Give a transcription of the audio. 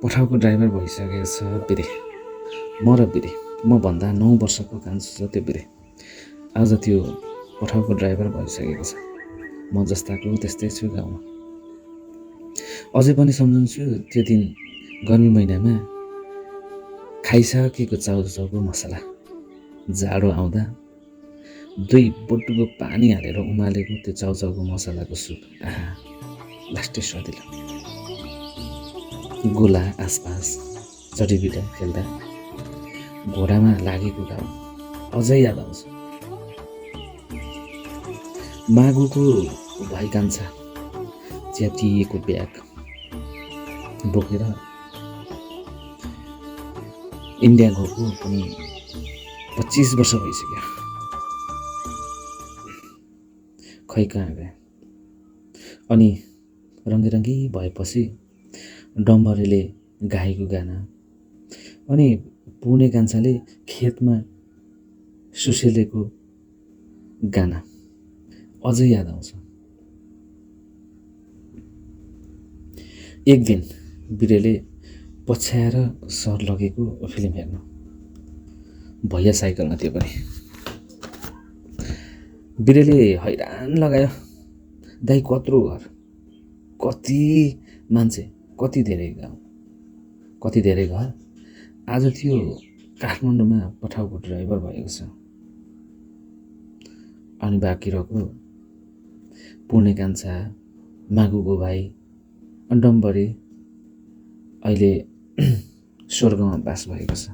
पठाउको driver भइसकेको छ बिरे। म र बिरे, म भन्दा 9 वर्षको कान्छो छ त्यो बिरे। आज त्यो पठाउको ड्राइभर भइसकेको छ। म जस्ताको त्यस्तै छु गाउँमा। अझै पनि सम्झन्छु त्यो दिन गर्मी महिनामा खाइसकेको चाउचाउको मसला जाडो आउँदा 2 बटुको पानी हालेर उमालेको त्यो चाउचाउको मसलाको सुप। आहा, लास्टै स्वादिलो। गोला आसपास जडीबुटी खेल्दा घोडामा लागेको घाउ अझै याद आउँछ। मागुको भाइ कान्छा च्यातिएको ब्याग बोकेर इन्डिया गएको पनि 25 वर्ष भइसक्यो। खै कहाँ गए। अनि रङ्गी भएपछि डम्बरेले गाएको गाना, अनि पुने कान्छाले खेतमा सुसेलेको गाना अझै याद आउँछ। एक दिन बिरेले पछ्याएर सर लगेको फिल्म हेर्नु। भैया साइकलमा थियो पनि। बिरेले हैरान लगायो, दाइ कत्रो घर, कति मान्छे, कति धेरै गाउँ, कति धेरै घर। आज त्यो काठमाडौँमा पठाउको ड्राइभर भएको छ। अनि बाँकी रहेको पुर्णे कान्छा, मागुको भाइ, डम्बरे अहिले स्वर्गमा बास भएको छ।